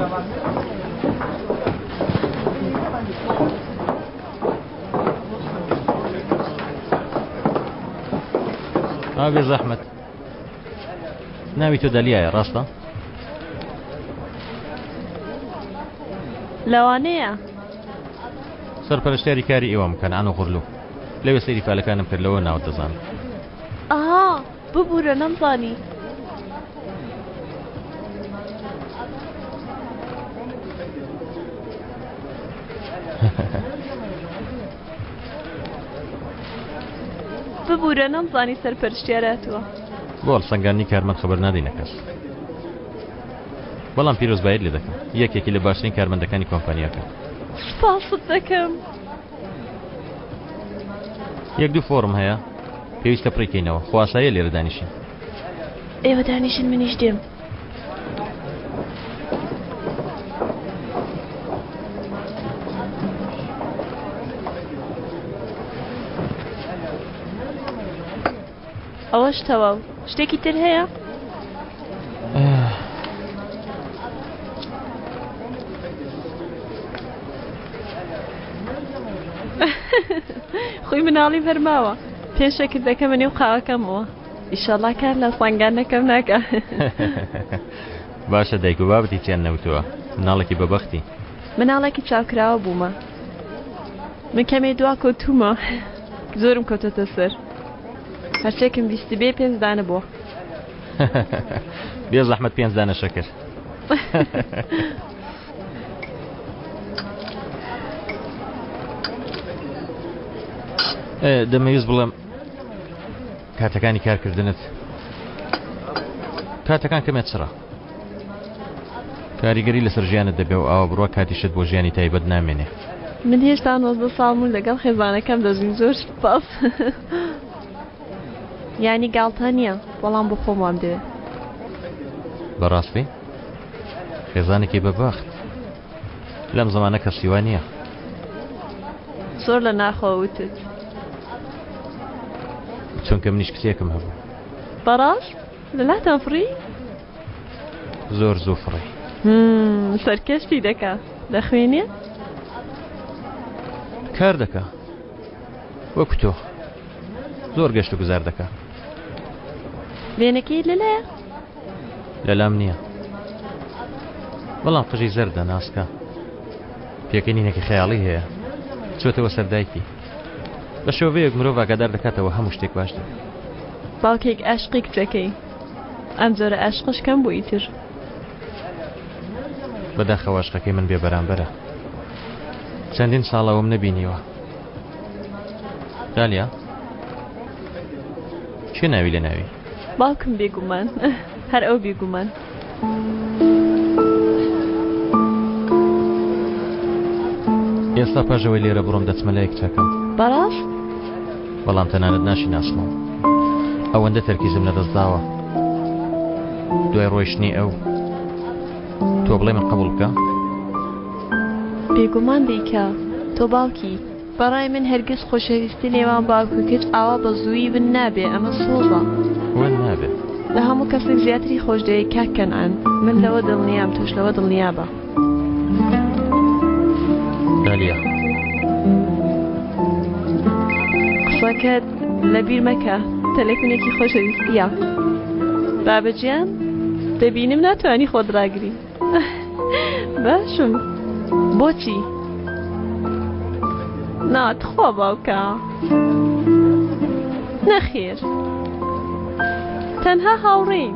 ئا بێ زەحمەت ناوی تۆ دەلیایە ڕاستە؟ لەوانەیە. سەرپەرشتیاری کاری ئێوەم کەنعان ئۆغورلو لەوێ سەیری فالەکانم کرد لەوە ناوت دەزانم. ئەها ببورە نەمزانی. ببورە نەمزانی سەرپەرشتیار هاتووە. بۆ هەڵسەنگاندنی کارمەند خەبەر نادەینە کەس. بەڵام پیرۆزباییت لێ دەکەم. یەکێکی لە باشترین کارمەندەکانی کۆمپانیاکە. سوپاست دەکەم. یەک دوو فۆڕم هەیە پێویستە پڕی کەینەوە. خۆ ئاساییە لێرە دانیشین. ئێوە دانیشن منیش دێم. ئەوەش تەواو. شتێکی تر هەیە؟ خۆی مناڵیم هەر ماوە. پێش شەکر دەکەمە نێو قاوەکەمەوە. ئیشەڵا کار لە سەنگانەکەم ناکا. باشە دایک و بابت هیچیان نەوتووە؟ مناڵێکی بەبەختی. مناڵێکی چاوکراوە بوومە. من کەمێ دوا کەوتوومە. زۆرم کەوتۆتە سەر. هەرچێکم بیستبێ پێنج دانە بووە. بێ زەحمەت پێنج دانە شەکر. دەمەویست بڵێم کاتەکانی کارکردنت کاتەکان کەمێ چڕە کاریگەری لەسەر ژیانت دەبێ و ئاوا بڕوا کاتیشت بۆ ژیانی تایبەت نامێنێ. من هێشتا 19 ساڵم و لەگەڵ خێزانەکەم دەژیم زۆر سوپاس. یانی گاڵتە نییە بەڵام بۆ خۆم وام دەوێ. بەڕاستی؟ خێزانێکی بەبەخت. لەم زەمانە کەسی وا نییە. زۆر لە ناخەوە وتت. چونکە منیش کچێکم هەبوو. بەڕاست؟ لەلاتان فڕی؟ زۆر زوو فڕی. سەرکەشتی دەکا. دەخوێنێ؟ کار دەکا. وەکو تۆ. زۆر گەشت و گوزار دەکا. وێنەکەی لەلایە؟ لەلام نییە. بەڵام قژی زەردە، ناسکە. پێکەنینێکی خەیاڵی هەیە. چۆتەوە سەر دایکی. بە شێوەیەک مرۆڤ ئاگادار دەکاتەوە هەموو شتێک باش دەبێت. باوکێک ئاشقی کچەکەی. ئەم جۆرە ئاشقەش کەم بوو ئیتر. بەداخەوە ئەشقەکەی من بێ بەرامبەرە. چەندین ساڵە ئەوم نەبینیوە. دالیا؟ کێ ناوی لێ ناوی؟ باوکم بێگومان. هەر ئەو بێگومان. ئێستا پاش ئەوەی لێرە بڕۆم دەچمە لای کچەکەم. بەڕاست؟ بەڵام تەنانەت ناشیناسمەوە. ئەوەندە تەرکیزم لەدەست داوە. دوای ڕۆیشتنی ئەو تۆ بڵێ من قبوڵ بکە؟ بێگومان دەیکا. تۆ باوکی. بەڕای من هەرگیز خۆشەویستی نێوان باوک و کچ ئاوا بە زوویی ون نابێ ئەمە سۆزە. ون نابێ. لە هەموو کەسێک زیاتری خۆش دەوێی کاک کەنعان من لەوە دڵنیام تۆش لەوە دڵنیابە. دالیا. قسەکەت لەبیر مەکە تەلەفونێکی خۆشەویستیە. بابە گیان دەبینم ناتوانی خۆت ڕاگری. باشم بۆچی؟ نا تخوا باوکە نەخێر تەنها هاوڕێین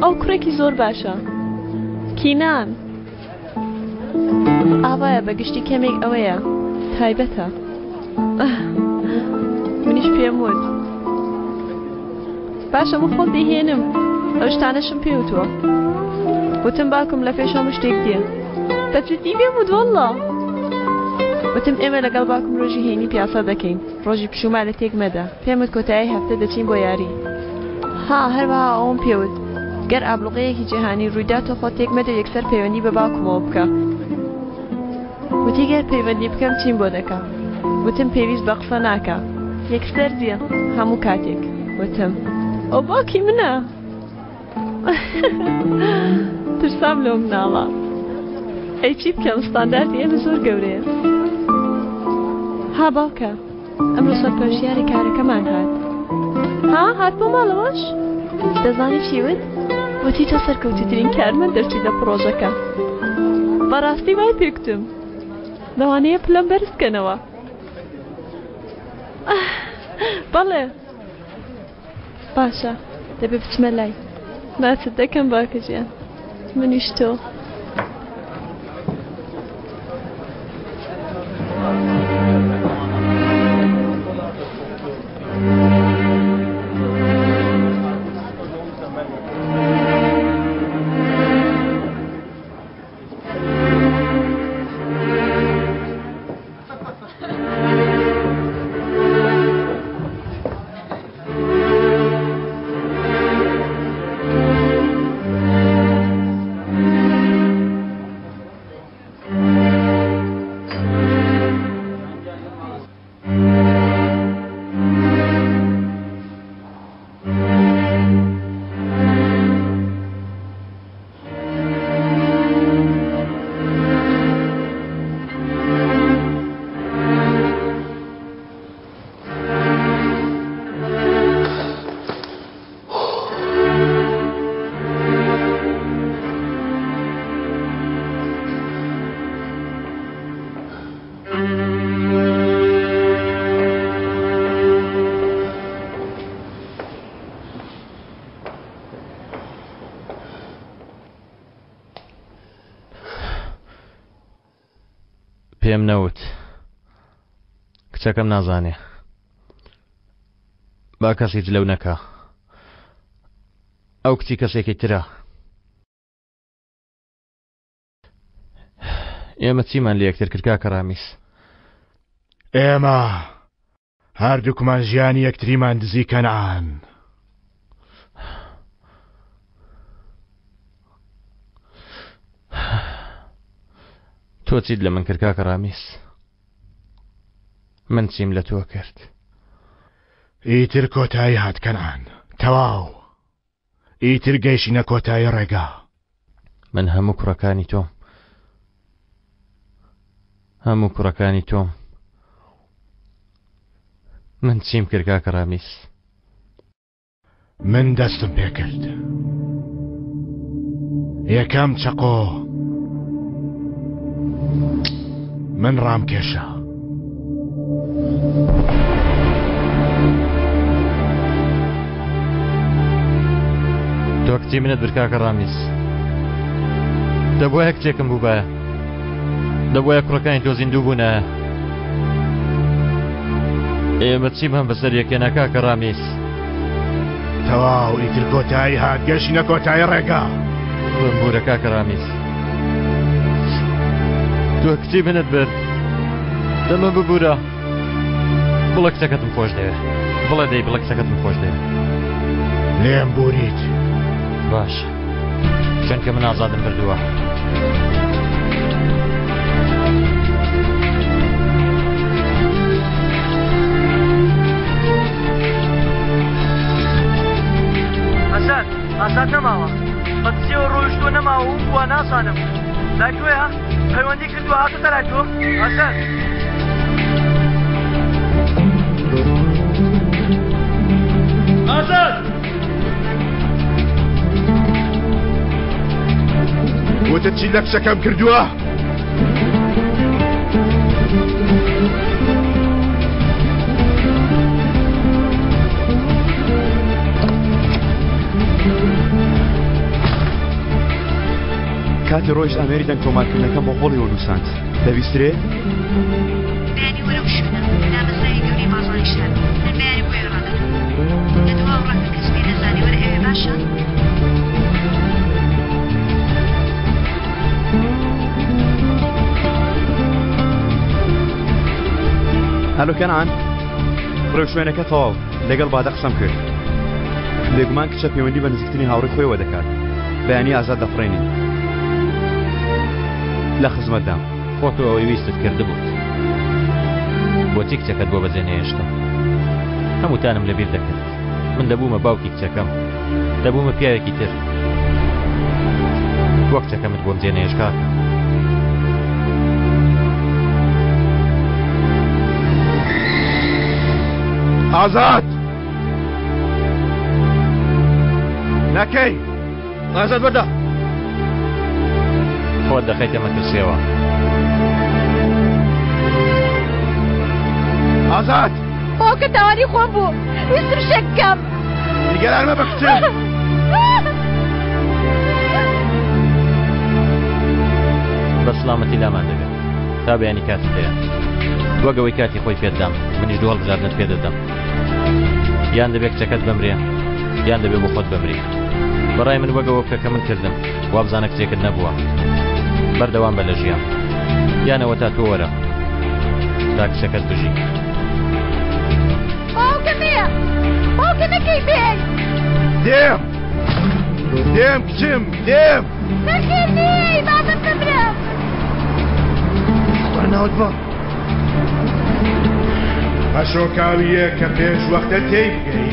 ئەو کوڕێکی زۆر باشە کینان ئاوایە بە گشتی کەمێک ئەوەیە تایبەتە منیش پێم وت باشە من خۆم دەیهێنم ئەو شتانەشم پێ وتووە وتم باوکم لە پێش هەموو شتێک دێ بە جدی پێم وت واللە وتم ئێمە لەگەڵ باوکم ڕۆژی هەینی پیاسە دەکەین ڕۆژی پشوومان لە تێک مەدە پێم وت کۆتایی هەفتە دەچین بۆ یاری ها هەروەها ئەوم پێ وت گەر ئابڵوقەیەکی جیهانی ڕوویدا تۆ خۆت تێک مەدە و یەکسەر پەیوەندی بە باوکمەوە بکە وتی گەر پەیوەندی بکەم چیم بۆ دەکا؟ وتم پێویست بە قسە ناکا یەکسەر دێ هەموو کاتێک. وتم ئەو باوکی منە. ترسام لەو مناڵە. ئەی چی بکەم ستانداردی ئێمە زۆر گەورەیە. ها باوکە ئەمڕۆ سەرپەرشتیاری کارەکەمان هات. ها هات بۆ ماڵەوەش؟ دەزانی چی وت؟ وتی تۆ سەرکەوتووترین کارمەند دەرچووی لە پڕۆژەکە. بەڕاستی وای پێ گوتم. لەوانەیە پلەم بەرز بکەنەوە. بەڵێ. باشە دەبێ بچمە لای. ماچت دەکەم باکە گیان. منیش تۆ. پێم نەوت کچەکەم نازانێ با کەس هیچ لەو نەکا ئەو کچی کەسێکی ترە ئێمە چیمان لە یەکتر کرد کاکە ڕامیس؟ ئێمە هەردووکمان ژیانی یەکتریمان دزی کەنعان. تۆ چیت لە من کرد کاکە ڕامیس؟ من چیم لە تۆ کرد؟ ئیتر کۆتایی هات کەنعان، تەواو. ئیتر گەیشینە کۆتایی ڕێگا. من هەموو کوڕەکانی تۆم. هەموو کوڕەکانی تۆم. من چیم کرد کاکە ڕامیس؟ من دەستم پێکرد. یەکەم چەقۆ من ڕامکێشا. تۆ کچی منت برد کاکە ڕامیس. دەبوایە کچێکم بووبایە. دەبوایە کوڕەکانی تۆ زیندوو بوونایە. ئێمە چیمان بەسەر یەکێنا کاکە ڕامیس؟ تەواو ئیتر کۆتایی هات گەشینە کۆتایی ڕێگا. بمبورە کاکە ڕامیس. تۆ کچی منت برد. دەمە ببورە. بڵێ کچەکەتم خۆش دەوێ. بڵێ دەی بڵێ کچەکەتم خۆش دەوێ. لێم بوریت. باش. چونکە من ئازادم بردووە. ئازاد ئازاد نەماوە بە دزیەوە ڕۆیشتووە نەماوە و بووە نازانم لای تۆیە پەیوەندی کردووە هاتووتە لای تۆ ئازاد ئازاد وتت چی لە کچەکەم کردووە؟ کاتی ڕۆیشت ئامێری دەنگ تۆمارکردنەکەم بۆ هۆڵیەوە نووساند. دەبیسترێ؟ بەیانی وەرە و شوێنە دامەزراوی گەورەی بازاڕی شار من بەیانی بۆ ئێوە ڕادەکەم لە دواوە ڕەنگە کەس پێی نەزانێ وەرە ئەوێ باشە؟ هەلۆ کەنعان ڕێوشوێنەکە تەواو لەگەڵ بادە قسەم کرد بێگومان کچە پەیوەندی بە نزیکترین هاوڕێی خۆیەوە دەکات بەیانی ئازاد دەفڕێنین لە خزمەتدام. خۆ تۆ ئەوەی ویستت کردبووت. بۆچی کچەکەت بۆ بەجێ نەهێشتم؟ هەمووتانم لەبیر دەکرد. من دەبوومە باوکی کچەکەم. دەبوومە پیاوێکی تر. بۆ کچەکەمت بۆم جێنەهێشت کاکە؟ ئازاد نەکەی ئازاد بەردە خۆت دەخەیتە مەترسیەوە. ئازاد باوکە تاوانی خۆم بوو ویستم شتێک بکەم. نیگەران مەبە کچم. بە سڵامەتی لامان دەبێت تا بەیانی کاتت هەیە وەک ئەوەی کاتی خۆی پێت دام منیش دوو هەڵبژاردنت پێ دەدەم یان دەبێت کچەکەت بمرێ یان دەبێ بۆ خۆت بمری بەڕای من وەگەوە بکە کە من کردم وابزانە کچێکت نەبووە بەردەوام بە لە ژیان یانەوە تا تۆ وەرە تا کچەکەت بژی باوکە مێ باوکە نەکەی بێ دێم دێم کچم دێم نەخێر نێی با من بمرم ناوت بە پەشۆکاوییەک کە پێش وەختە تێی بگەی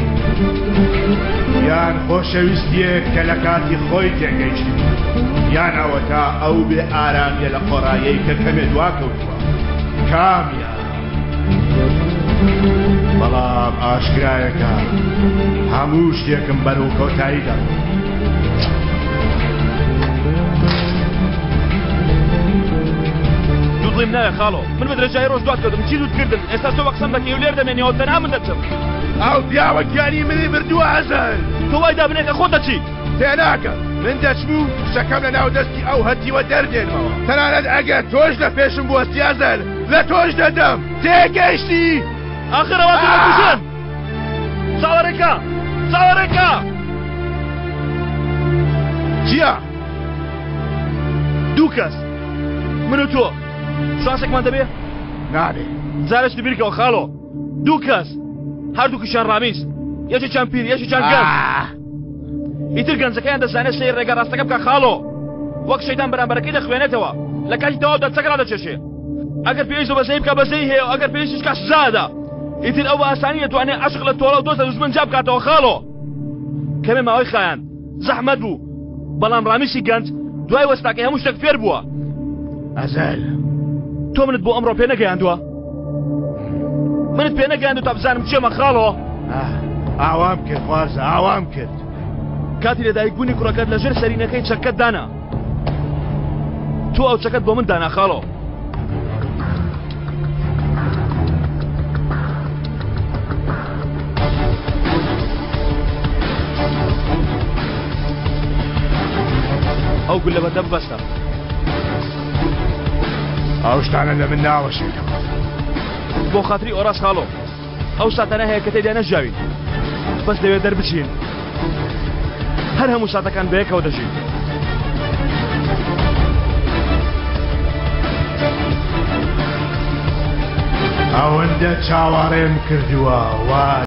یان خۆشەویستیەک کە لە کاتی خۆی تێگەیشتی یان ئەوەتا ئەو بێ ئارامیە لە قۆڕایەی کە کەمێ دواکەوتووە کامیان بەڵام ئاشکرایەکە هەموو شتێکم بەرەو کۆتایی دەڕۆ. دوودڵیم ناوێ خاڵۆ من بە درێژایی ڕۆژ دوات کەوتم چی دووت کردم ئێستا تۆ بە قسەم دەکەی و لێر دەمێنیەوە تەنها من دەچم ئەو پیاوە گیانی منی بردووە ئەزەل تۆ وای دابنێ کە خۆت دەچیت تێناگەم من دەچم و کچەکەم لە ناو دەستی ئەو هەتیوە دەردێنمەوە تەنانەت ئەگەر تۆش لە پێشم بوەستی ئەزەل لە تۆش دەدەم تێگەیشتی ئاخر ئەوان تۆ دەکوژن چاوەڕێکە چاوەڕێکە چییە؟ دوو کەس من و تۆ شانسێکمان دەبێ؟ نابێ جارێکی بیرکەوە خاڵۆ دوو کەس هەردووکیشیان ڕامیز یەکێکیان پیر یەکێکیان گەنج ئیتر گەنجەکەیان دەزانێت سەیر ڕێگا ڕاستەکە بکە خاڵۆ وەک شەیتان بەرامبەرەکەی دەخوێنێتەوە لە کاتی تەواودا چەک ڕادەکێشێ ئەگەر پێویست بە بەزەیی بکا بەزەیی هەیە و ئەگەر پێویستیش کا سزا ئەدا ئیتر ئەو بە ئاسانی دەتوانێت عەشق لە تۆڵە و دۆست لە دوژمن جیا بکاتەوە خاڵۆ کەمێ ماوەی خایاند زەحمەت بوو بەڵام ڕامیسی گەنج دوای وەستاکەی هەموو شتێک فێر بووە. ئەزەل. تۆ منت بۆ ئەمڕۆ پێ نەگەیاندووە؟ منت پێ نەگەیاندوو تا بزانم کێمە خاڵۆ؟ ئاوام کرد خوازە ئاوام کرد. کاتی لەدایکبوونی کوڕەکەت لەژێر سەرینەکەی چەکەت دانا. تۆ ئەو چەکەت بۆ من دانا خاڵۆ. ئەو گولە بەردە ببەستە. ئەو شتانە لە من ناوەشێتەوە. بۆ خاتری ئۆراس خاڵۆ ئەو ساتانە هەیە کە تێیدا نەژیاوین بەس لەوێ دەربچین هەر هەموو ساتەکان بەیەکەوە دەژین. ئەوەندە چاوەڕێم کردووە وا.